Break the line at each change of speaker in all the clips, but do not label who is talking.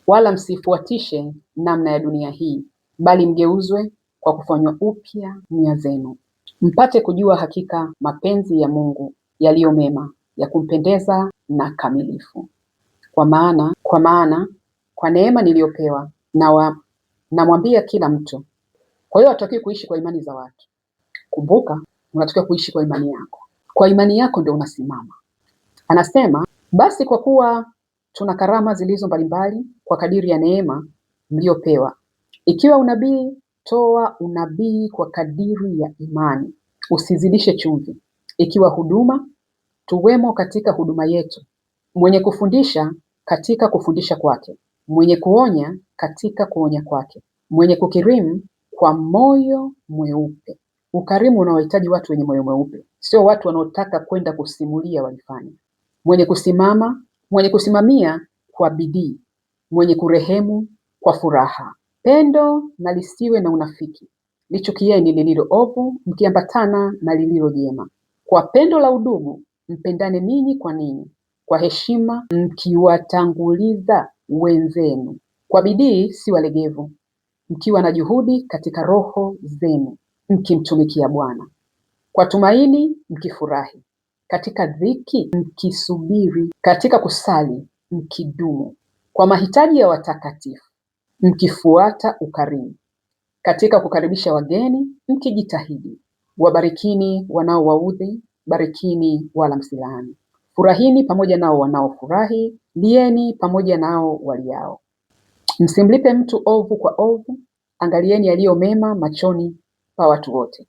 Wala msifuatishe namna ya dunia hii, bali mgeuzwe kwa kufanywa upya nia zenu, mpate kujua hakika mapenzi ya Mungu yaliyo mema, ya kumpendeza na kamilifu. Kwa maana kwa neema niliyopewa namwambia kila mtu. Kwa hiyo hatutakiwi kuishi kwa imani za watu. Kumbuka, unatakiwa kuishi kwa imani yako. Kwa imani yako ndio unasimama. Anasema, basi kwa kuwa tuna karama zilizo mbalimbali kwa kadiri ya neema mliyopewa, ikiwa unabii, toa unabii kwa kadiri ya imani, usizidishe chumvi. Ikiwa huduma, tuwemo katika huduma yetu. Mwenye kufundisha katika kufundisha kwake, mwenye kuonya katika kuonya kwake, mwenye kukirimu kwa moyo mweupe. Ukarimu unawahitaji watu wenye moyo mweupe, sio watu wanaotaka kwenda kusimulia walifanya. Mwenye kusimama, mwenye kusimamia kwa bidii, mwenye kurehemu kwa furaha. Pendo na lisiwe na unafiki. Lichukieni lililo ovu, mkiambatana na lililo jema. Kwa pendo la udugu mpendane ninyi kwa ninyi, kwa heshima mkiwatanguliza wenzenu, kwa bidii si walegevu, mkiwa na juhudi katika roho zenu, mkimtumikia Bwana. Kwa tumaini mkifurahi, katika dhiki mkisubiri, katika kusali mkidumu, kwa mahitaji ya watakatifu mkifuata ukarimu, katika kukaribisha wageni mkijitahidi. Wabarikini wanaowaudhi, barikini wala msilaani. Furahini pamoja nao wanaofurahi, lieni pamoja nao waliao. Msimlipe mtu ovu kwa ovu, angalieni yaliyo mema machoni pa watu wote.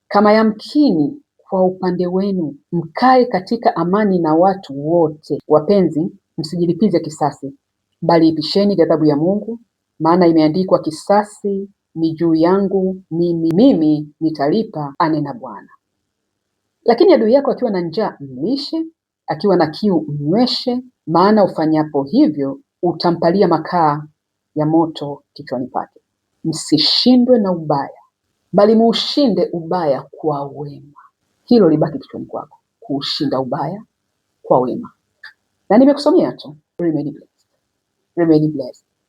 Kama yamkini kwa upande wenu, mkae katika amani na watu wote. Wapenzi, msijilipize kisasi, bali ipisheni ghadhabu ya Mungu, maana imeandikwa, kisasi ni juu yangu mimi, mimi nitalipa, anena Bwana. Lakini adui yako akiwa na njaa mlishe, akiwa na kiu mnyweshe, maana ufanyapo hivyo utampalia makaa ya moto kichwani pake. Msishindwe na ubaya, bali muushinde ubaya kwa wema. Hilo libaki kichwani kwako, kuushinda ubaya kwa wema. Na nimekusomea tu. Remain blessed. Remain blessed.